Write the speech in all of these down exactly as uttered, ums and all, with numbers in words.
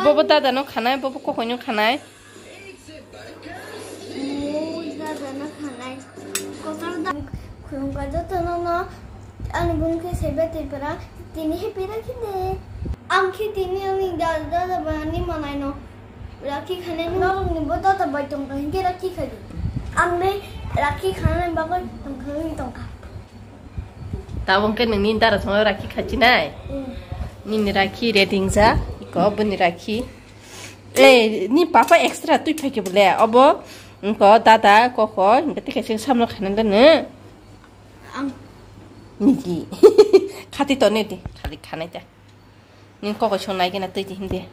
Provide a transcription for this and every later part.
Bobo dada no khanai, bobo kokoi no khanai. Mui dada no khanai. Kotor da khulumkha joto no no ani bung khe sebe tei pora tini happy rakhi de. Ang khe tini ani dada dada ba ani manai no rakhi khanai no ni bo dada bai tong kha hinkhe rakhi khai di. Ang le rakhi khanai bagwi tong kha tong kha. Tabuk khe nini dara songwi rakhi khachinai. Mm. Nini rakhi ready wngjak, iko bini rakhi. Eh, ni papa extra twi phaikhe bole, obo, iko dada, koko, iko twi kaisa samno khainai da no. Ang. Niki. Khati to ne di, khati khanai da. Ni koko song nai gena twi di hindi.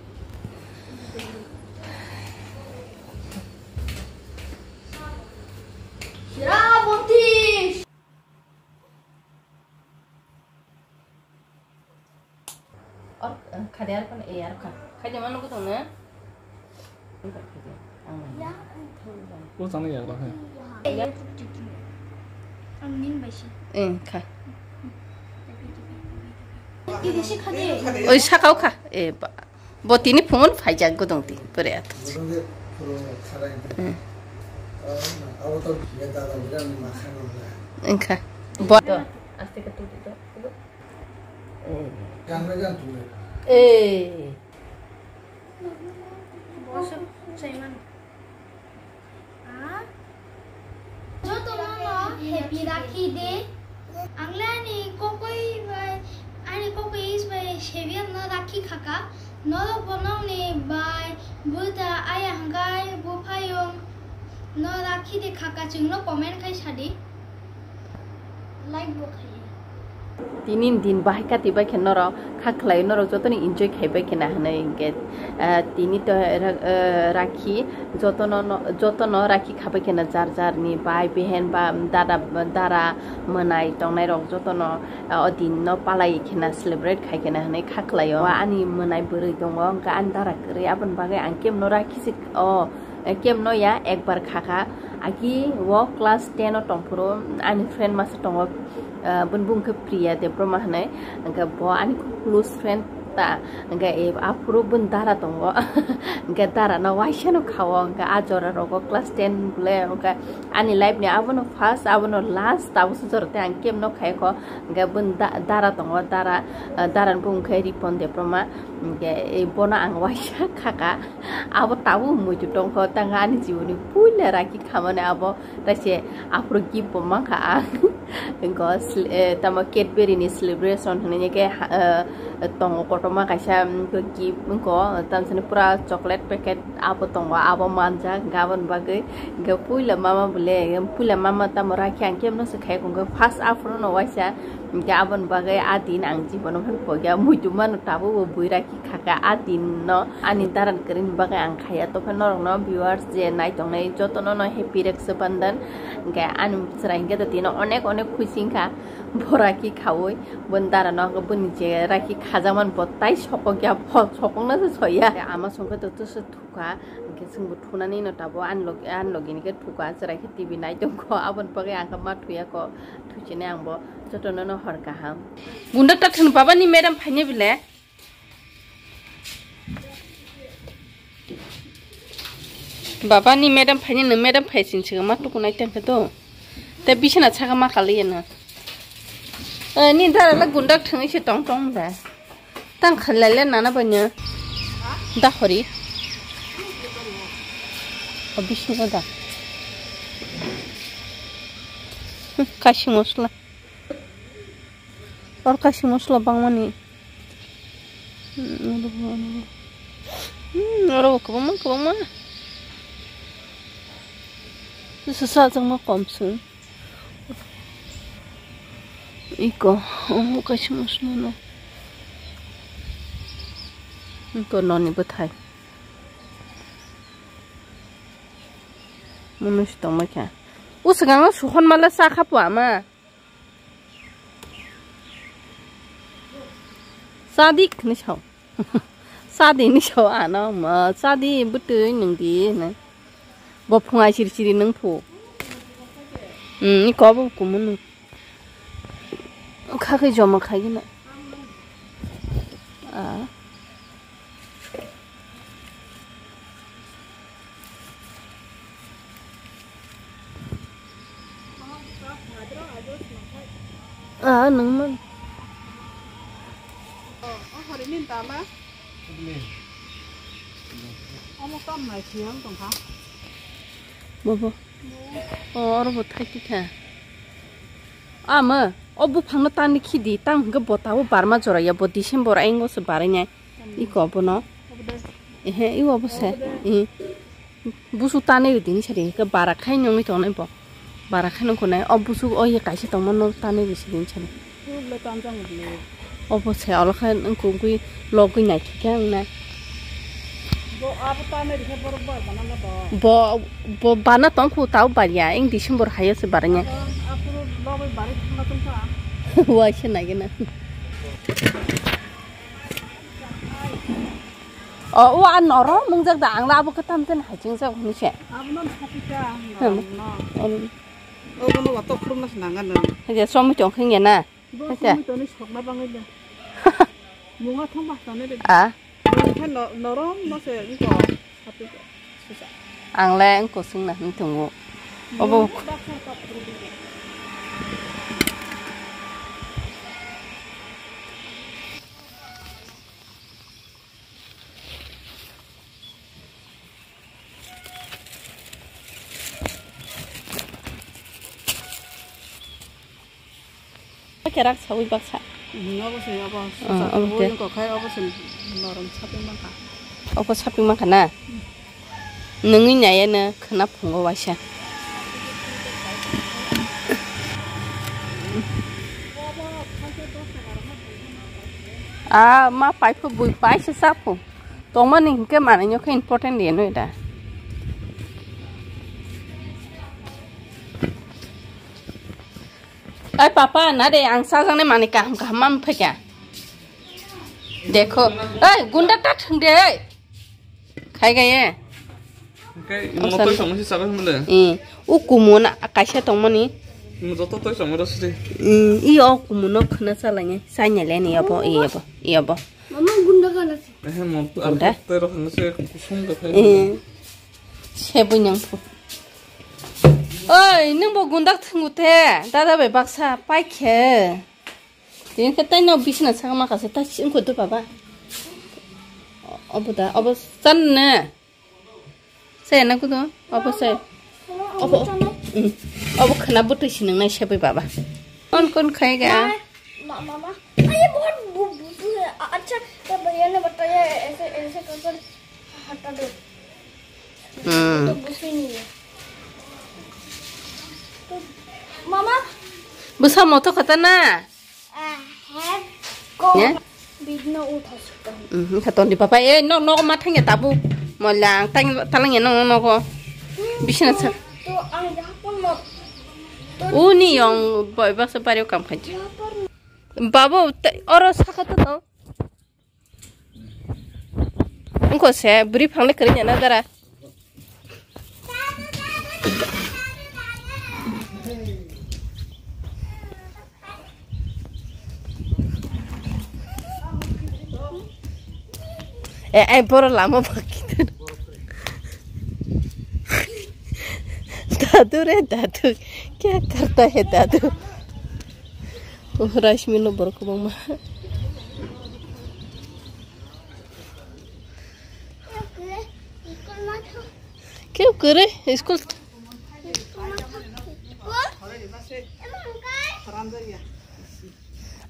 Shiraboti. Or, eh, khade ar kan, eh, ar kan. Khade mano ko tong na? O tang ya ba, he. Ang nin bai si. Eh, kha. Oi, sakao kha. Eh, ba. Bo tini phungun phaijak gudung ti, pore ato. Hmm. Wngkha. Bo. Eh. Jotono no happy Rakhi Day. Ang le ani kokoi bai, ani kokoi is bai sebiar no rakhi khaka. Norok bo nokni bai, bwta, aya hwnkhe buphayung no Rakhi Day khaka, chwngno comment khai sadi. Like bo khai. Tini din bahai kati bai khe norok kha khlai, norok jotono enjoy khai bai khe na hinwi hinkhe, ah, tini to, ah, Rakhi jotono no, jotono Rakhi kha bai khe na jar jar ni bai behen ba dada dara mwnai tongnai rok jotono, ah, o din no palai khe na celebrate khai khe na hinwi kha khlai o. Ani mwnai bwrwi tongo, hinkhe ani dara kwrwi, aboni bagwi ang kebo no Rakhi se o. Eh, kebo no ya, ekbar khaka. Agi o class ten o tongphuru ani friend masa tongo, eh, bini bung khe Priya Debbarma hinwi. Hinkhe bo ani close friend ta. Hinkhe, eh, aphuru bini dara tongo. Hinkhe dara no waisa no khao. Hinkhe a jora rogo class ten bole. Hinkhe ani life ni abono first, abono last, abo se jora tei ang kebo no khaikho. Hinkhe bini da-, dara tongo, dara, eh, dara ni bung khe Ripon Debbarma. Hinkhe, eh, bono ang waisa khaka. Abo tabuk muitu tongkho, tang ani jiboni puila Rakhi khamani abo taise aphuru gift bo mankha ang. Wngkho sl-, eh, tamo Cadbury ni celebration hinwi khe, eh, tongo kotorma kaisa, mm, gift wngkho tamsani pura chocolate packet abo tongo, abo manjak hinkhe aboni bagwi hinkhe puila mama bole, puila mama tamo Rakhi ang kebo no se khai wngkha first aphuru no waisa. Hinkhe aboni bagwi a din ang jibono phano pogya, muitu mano tabuk bo bui Rakhi khaka a din no. Ani daran kwrwini bagwi ang khaiya, tokhe norokno viewers je naitongnai jotono no happy Raksha Bandhan. Hinkhe ani chwrai hinkhe to tino onek onek khusi wngkha bo Rakhi khaui, boni dara no boni je Rakhi khajakmani bo tai sokokya, bo sokokna se soya. Ama songkhe to twswk thukha, hinkhe chwngbo thunani no tabuk ani logi, ani logi ni khe thukha, chwrai khe T V nai tongkho, aboni bagwi ang khe ma thuya kho, thuchini ang bo jotono no hor kaham. Gunda ta thwng baba ni madam phaini bile. Baba ni madam phaini, nwng madam phai sini swkang ma tukunai tang khe to. Te bisina saka ma kaliya na. Eh, ni dara la gunda thwngwi se tong tong da. Tang khalai le nana banya. Da hori. O bisingo da. Hmm, kashi mosla. Or kashi mosla bangmani. Hmm, oro bo kwbangma, kwbangma. Sasa achangma komswng. Iko, omo kaisa mosla no. Iko noni bwthai. Mwnwi se tongma kha. O swkang o suhon mala cha kha pua ma. Chadi hwnwi sao. Chadi hwnwi sao ano ma. Chadi bwtwi nwng di hwnwi. Bo phungai siri siri nwng phu. Hmm, iko bo kumun. Kha khe joma khai gina. Ah. Ah, nang man. Oh, oh, hari ni tama. Omo kam nai siyang tong kha. Bobo. Oh, oro bo thai kha. Ama, o buphang no tani khidi, tang hwnkhe bo tabo barma jora ya, bo December ayang o se barai nai. Iko bono. Ehe, iwo bose. Eh. Busu tani ri dini sari, ke bara khai nyongwi tongnai bo. Bara khai nongkhonai, o busu o ye kaisa tongma no tani ri si dini sari. O bose, olo khai nongkhongwi logwi nai thikhe ang nai. Bo, abo tani ri khe borok bai banana bo. Bo, bo bana tongkhu tau bariya, eng December hayo se baranya. Abo, abo logwi bari thangma tongkha. Waisa nai gana. O, o, a noro mungjak da, ang la abo kwtam ten hai chingjak hwnwi se. Abono sapika, hmm, norokno. Ol- Obono watok khurumna se nangano. Haja somoi tong kheng ya na. Bo haja somoi toni sokna bangwi da. Munga thong ba toni de. A. Mung khe no-, norom no se iko sapika. Ang le wngkha swngna hwn tongo. Obo. Kerak sawi baksa. Hmm, obo se, obo. Ah, obo te. Obo khai, obo se norom saping mangkha. Obo saping mangkha na? Hmm. Nungwi naiya no khwna phungo waisa. Ah, ma paiphu bui paisa saphu. Tongmani hinkhe manwi nokhe important de noi da. Ai papa, na de, ang chajaknai manwi kaham kaham ma phaikha. Dekho. Oi, gunda ta thwng de, oi. Khai ga ye. Oke, imo twi songmo si sabai mole. Eh, u kumun kaisa tongmani. Imo joto twi songmo rw sri. Hmm, i o kumun no khwna chalai nai. Sai nai le ni abo, i abo, i abo. Mama gunda gana. Eh, mo gunda. Twi rw khwna se kusum ga khai. Eh. Se buinang phu. Oi, nung bo gundak thwngu te, dada bai baksa paikhe. Tini khe tai no bisna saka maka se, tai si wngkho do baba. Obo da, obo chan ne. Se na kudo, obo se. Obo, mm, obo khwna bwtwi si nung nai se bai baba. Kon kon khai ga. Ma, ma, mama. Aye, bahut bu-, bu-, bu-, acha, to bhaiya ne bataya, aise, aise kar kar. Hata do. Hmm. To busi ni. To, mama. Bwsa moto khata na? Ah, hai. Ko. Ne? Bidno utha sukha. Hmm, khaton di papa. Eh, no, no, ma thangya tabu. Molang, tang, talang ya, no, no, ko. Bisna sa. To, ang yapon mo. Uni yong, boy, baksa bari kam khaji. Yapon. Babu, te, oro sakha to, to. Wngkho se bwrwi phangle kwrwngya na dara. Eh, ai boro lama bakhi. Dadu re dadu, kya karta hai dadu? Oh, Rashmi no borok kwbangma. Keu kwrwi school.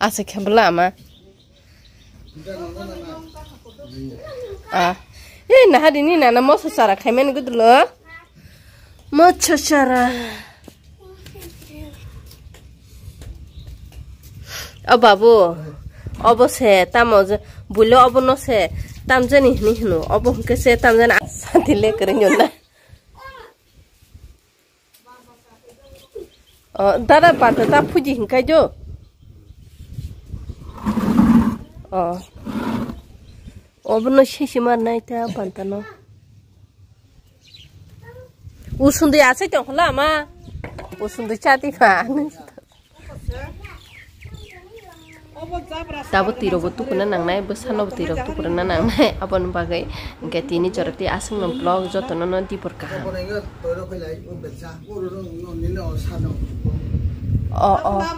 Asa khe bwla ama. Ah. Eh, naha dini nana moso chara khaimani gudulo. Moso chara. O babu, obo se tamo je, bulo obo no se, tamjani hini hino, obo hwnkhe se tamjani santi le kwrwngyo na. O, dada bata ta phuji hinkai jo. O. Obono sisi mar nai ta panta no. Usundui asai tong khla ma. Usundui chati ma. Tabuk twi rok bo tukuna nangnai, bwsano bo twi rok tukuruna nangnai, aboni bagwi hwnkhe tini joroti aswkno vlog jotono no dibor kaham. Oh, oh.